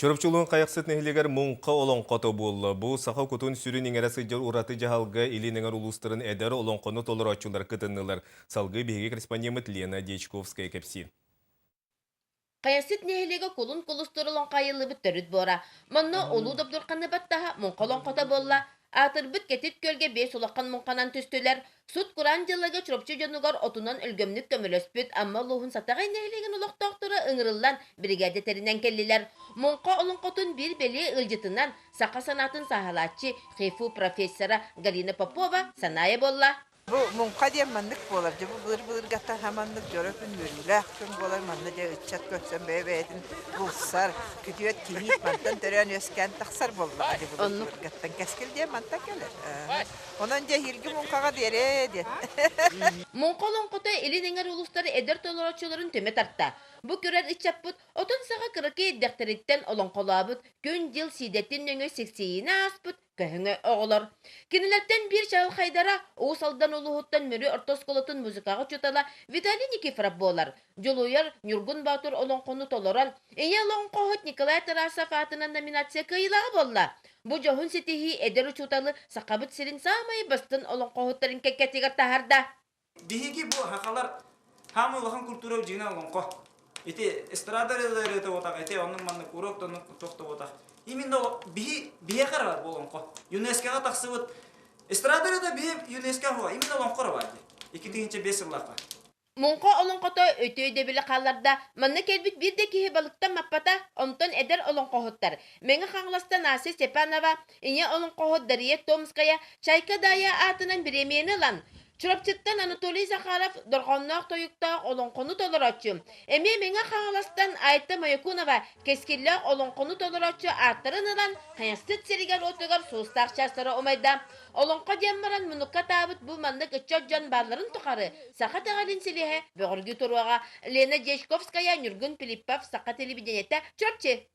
Чурапчы улууһун Хайахсыт нэһилиэгэр Муҥха олоҥхото буолла. Бу саха кутун-сүрүн иҥэрэ сылдьар ураты дьаһалга Илин Эҥэр улуустарын эдэр олоҥхону толорооччулар кытыннылар. Салгыы биһиги корреспондеммыт Лена Дьячковская кэпсиир. Хайахсыт нэһилиэгэ кулун кулустуур олоҥхо айыллыбыт төрүт буора. Манна Улуу Добдурханы баттаһа муҥха олоҥхото буолла. Аатырбыт Кэтит күөлгэ биэс улахан муҥханан түстүлэр. Сут-кураан дьылларга Чурапчы дьонугар отунан өлгөмнүк көмөлөспүт Амма улууһун Сатаҕай нэһилиэгин олохтоохторо ыҥырыллан биригээдэ тэринэн кэллилэр. Муҥха олоҥхотун биир бэлиэ ыалдьытынан саха санаатын сааһылааччы ХИФУ профессора Галина Попова Санаайа буолла. Бу муҥха диэн маннык буолар. Дьэ бу былыр-былыргаттан ха маннык дьоро күн үөрүүлээх күн буолар. Манна дьэ ыччат көрсөн бэйэ-бэйэтин булсар, күтүөт кийиит мантан төрөөн үөскээн тахсар буоллаҕа дьэ былыр-былыргаттан кэскил диэн мантан кэлэр. Онон дьэ эһиилги муҥхаҕа диэрээ диэн. Муҥха олоҥхото Илин Эҥэр улуустар эдэр толорооччуларын түмэ тарта. Бу көрөр ыччаппыт отун саҕа кыракый эрдэхтэриттэн олоҥхолообут, күн-дьыл сиидэтин нөҥүө сиксийиини ааспыт көһөҥө оҕолор. Кинилэртэн биир чаҕылхайдара Уус Алдан улууһуттан Мүрү орто оскуолатын музыкаҕа учуутала Виталий Никифоров буолар. Дьулуйар Ньургун Боотур олоҥхону толорон, Ийэ олоҥхоһут Николай Тарасов аатынан номинация кыайыылааҕа буолла. Бу дьоһун ситиһии эдэр учууталы Сахабыт сирин саамай бастыҥ олоҥхоһуттарын кэккэтигэр таһаарда. Биһиги бу сахалар хаамай улахан культура дьиҥэ олоҥхо. Ити эстрада ырыата буотах, ити оннук маннык урок да оннук туох да буотах. Именно биһи биһиэхэ эрэ бу олоҥхо. ЮНЕСКОҕа тахсыбыт эстрада ырыата биһи ЮНЕСКО именно олоҥхо эрэ баар дии. 2005 сыллаахха. Муҥха олоҥхото өтө өйдөбүлү хаалларда. Манна кэлбит биир да киһи балыктан маппата, онтон эдэр олоҥхоһуттар Мэҥэ Хаҥаластан Ася Степанова, ийэ олоҥхоһут Дария Томская Чайка Даайа аатынан бириэмийэни ылан, Чурапчыттан Анатолий Захаров дорҕоонноох тойуктаах олоҥхону толорооччу, эмиэ Мэҥэ Хаҥаластан Айта Моякунова кэскиллээх олоҥхону толорооччу ааттарын ылан, Хайахсыт сиригэр-уотугар суостаах чаастара умайда. Олоҥхо диэн баран муннукка таабыт бу маннык ыччат дьон баалларын тухары саха итэҕэлин силиһэ бөҕөргүү туруоҕа. Лена Дьячковская, Ньургун Филиппов, Саха телевидениетэ, Чурапчы.